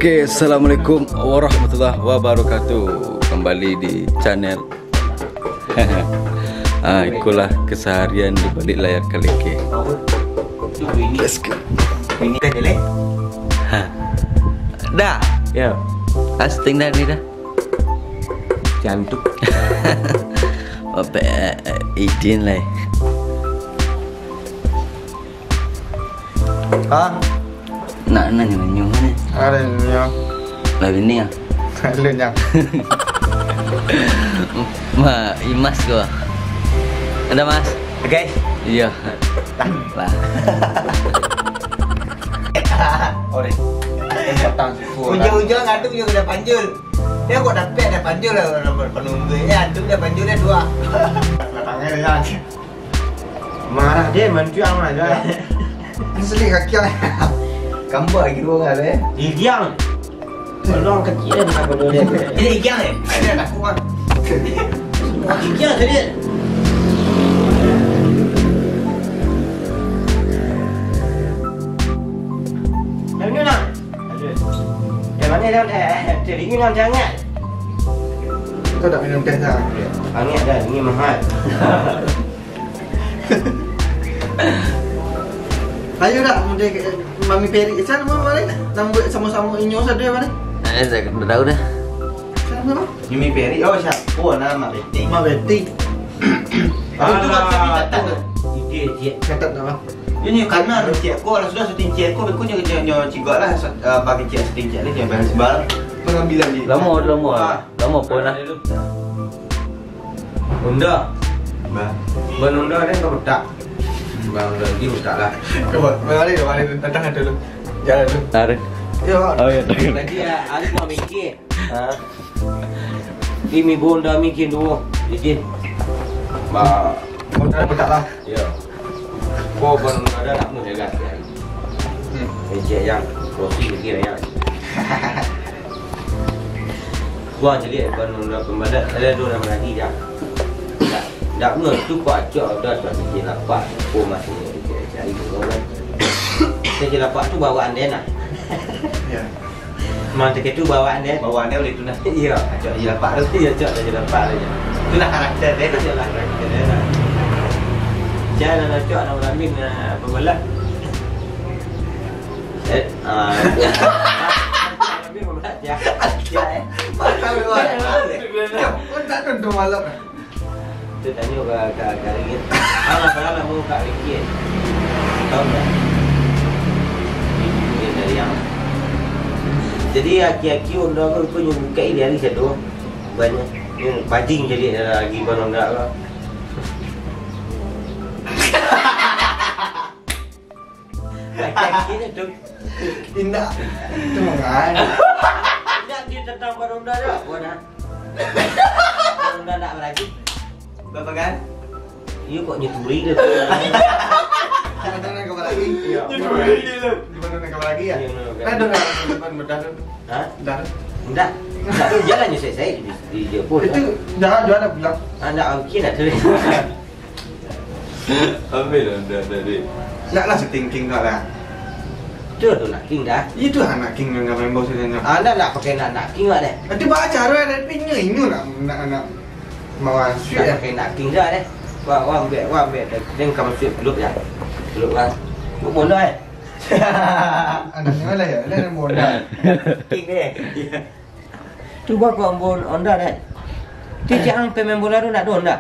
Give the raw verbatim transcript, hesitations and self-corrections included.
Oke, assalamualaikum warahmatullahi wabarakatuh. Kembali di channel. Ah, ikolah keseharian di balik layar kaleke. Let's go. Ini kan jelek. Ha. Dah. Ya. Asting dah ni dah. Cantik. Apa, eh, eh, izin lah. Ha? Nak nanya nyo ni. Ada nyo. Lah bini ah. Lalu nyo. Ma, imas ko. Ada mas? Guys. Iya. Lah. Lah. Ore. Ujung-ujung adu juga kena panjul. Dia kok dapat dah panjul lah, orang penunggu ni, adu dia panjul dia dua. Belakangnya dia. Marah dia, mancuang lah dia. Asli kaki lah. Kambuak lagi dua orang eh. Igiang. Tolong kecil dia bukan bodoh dia. Ini igiang eh? Ada takut kan? Igiang tadi. Yang mana? Yang mana yang teh? Teh dingin yang teh hangat. Kau tak minum teh dah? Hangat dah, dingin mahal. Ayo dah, mode Mami Peri. Siapa nama kemarin? Nambuat samo-samo inyo satu ya, mana? Eh, saya tak tahu dah. Siapa nama? Mimi Peri. Oh, siapa nama Betty? Mak Betty. Aku tu Alah, tak catat tu. Ide je. Catat nama? Ini karena cek ko lah sudah syuting cek ko, beko nyo nyo nyo cigak lah, eh, bagi cek syuting cek ni, jangan bayar sebar. Pengambilan di Lama, lama. Ah. Lama pun lah. Honda. Bah. Ban Honda ada yang kebetak. Ban Honda di betak lah. Coba, balik, balik, datang dulu. Jalan dulu. Tarik. Yo. Oh, ya, tarik. Tadi ya, aku mau mikir. Ha? Ini Honda mikir dua. Izin. Ba, Honda betak lah. Ya. Ko ban Honda ada nak pun jaga. Hmm. Ejek yang. Kopi mikir yang. Buang caliak ban Honda pembalap, ada dua nama lagi dah. Tak, tak pernah tu kau acok dah, dah cicil lapak. Kau masih cari dulu kan. Cicil lapak tu bawaan dia nak. Ya. Mantap itu bawaan dia. Bawaan dia boleh tu nah. Iya, acok cicil lapak tu. Iya, acok cicil lapak tu. Itulah karakter dia. Itulah karakter dia nah. Jangan acok nama lamin nah, pembalap. Eh, ah. Tapi pembalap ya. Ya, eh. Mahal, mahal. Ya, pun tak ada dua malam. Tu tanyo ka, ka, ka Ringin. Ah, masalah nak mau Kak Ringin. Tahu tak? Ringin dari yang. Jadi aki-aki Honda ko, ko nyo buka di hari satu. Banyak. Nyo bajing jadi lagi ban Honda ko. Aki-aki tu. Indak. Itu mangan. Indak dia tentang ban Honda tu. Apa dah? Ban Honda nak berlagi. Berapa kan? Iya kok nyeturi dia. Jangan-jangan kau lagi. Iya. Nyeturi dia tu. Gimana nak kau lagi ya? Iya, benar, benar. Kan dengar teman bedah tu. Ha? Bedah tu. Enggak. Enggak tu jalan je saya, saya di, di dia pun. Itu jangan jual dah pulang. Ah, enggak mungkin lah tu. Ambil lah Honda tadi. Nak lah setting King kau lah. Tu tu nak King dah. Itu anak King yang main bos ni. Ah, dah nak pakai nak, nak King lah deh. Nanti baca tu ada pinnya ini nak, nak, nak mawas. Nak pakai nak King dah deh. Wah, wah, ambil, wah, ambil. Dia kamu suit peluk ya. Peluk kan. Peluk bola eh. Anaknya lah ya, lah ada modal. King deh. Iya. Tu gua kau ambo Honda deh. Ti cak ang pemain bola tu nak ada Honda.